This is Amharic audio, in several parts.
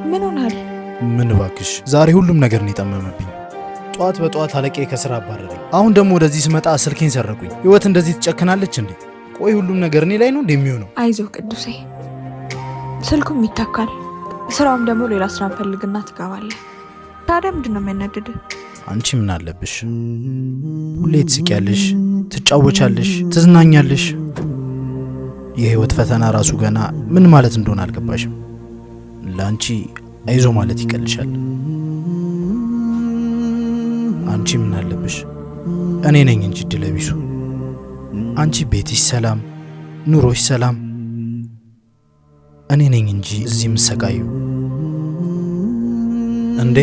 ምን ሆናል? ምን እባክሽ፣ ዛሬ ሁሉም ነገር ነው የጠመመብኝ። ጠዋት በጠዋት አለቄ ከስራ አባረረኝ። አሁን ደግሞ ወደዚህ ስመጣ ስልኬን ሰረቁኝ። ህይወት እንደዚህ ትጨክናለች እንዴ? ቆይ ሁሉም ነገር እኔ ላይ ነው እንዴ የሚሆነው? አይዞህ ቅዱሴ፣ ስልኩም ይተካል፣ ስራውም ደግሞ ሌላ ስራ እንፈልግና ትገባለህ። ታዲያ ምንድን ነው የሚያናድድህ? አንቺ ምን አለብሽ? ሁሌ ትስቂያለሽ፣ ትጫወቻለሽ፣ ትዝናኛለሽ። የህይወት ፈተና ራሱ ገና ምን ማለት እንደሆነ አልገባሽም። ለአንቺ አይዞ ማለት ይቀልሻል። አንቺ ምን አለብሽ? እኔ ነኝ እንጂ እድለቢሱ። አንቺ ቤትሽ ሰላም፣ ኑሮሽ ሰላም፣ እኔ ነኝ እንጂ እዚህ የምሰቃየው። እንዴ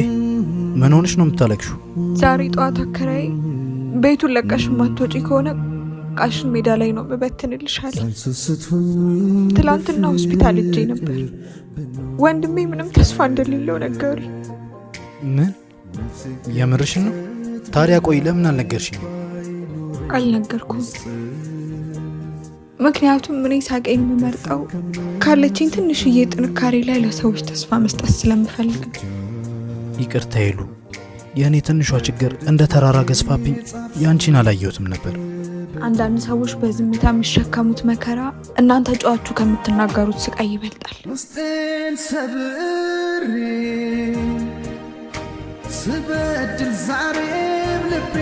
ምን ሆነሽ ነው የምታለቅሺው? ዛሬ ጠዋት አከራይ ቤቱን ለቀሽ ማትወጪ ከሆነ ዕቃሽን ሜዳ ላይ ነው እበትንልሽ አለኝ። ትላንትና ሆስፒታል ሄጄ ነበር። ወንድሜ ምንም ተስፋ እንደሌለው ነገሩኝ። ምን የምርሽን ነው? ታዲያ ቆይ ለምን አልነገርሽኝም? አልነገርኩም። ምክንያቱም እኔ ሳቄን የምመርጠው ካለችኝ ትንሽዬ ጥንካሬ ላይ ለሰዎች ተስፋ መስጠት ስለምፈልግ ነው። ይቅርታ ይሉ፣ የእኔ ትንሿ ችግር እንደ ተራራ ገዝፋብኝ ያንቺን አላየሁትም ነበር። አንዳንድ ሰዎች በዝምታ የሚሸከሙት መከራ እናንተ ጮኻችሁ ከምትናገሩት ስቃይ ይበልጣል። ውስጤን ሰብሬ ስበድል ዛሬም ልቤ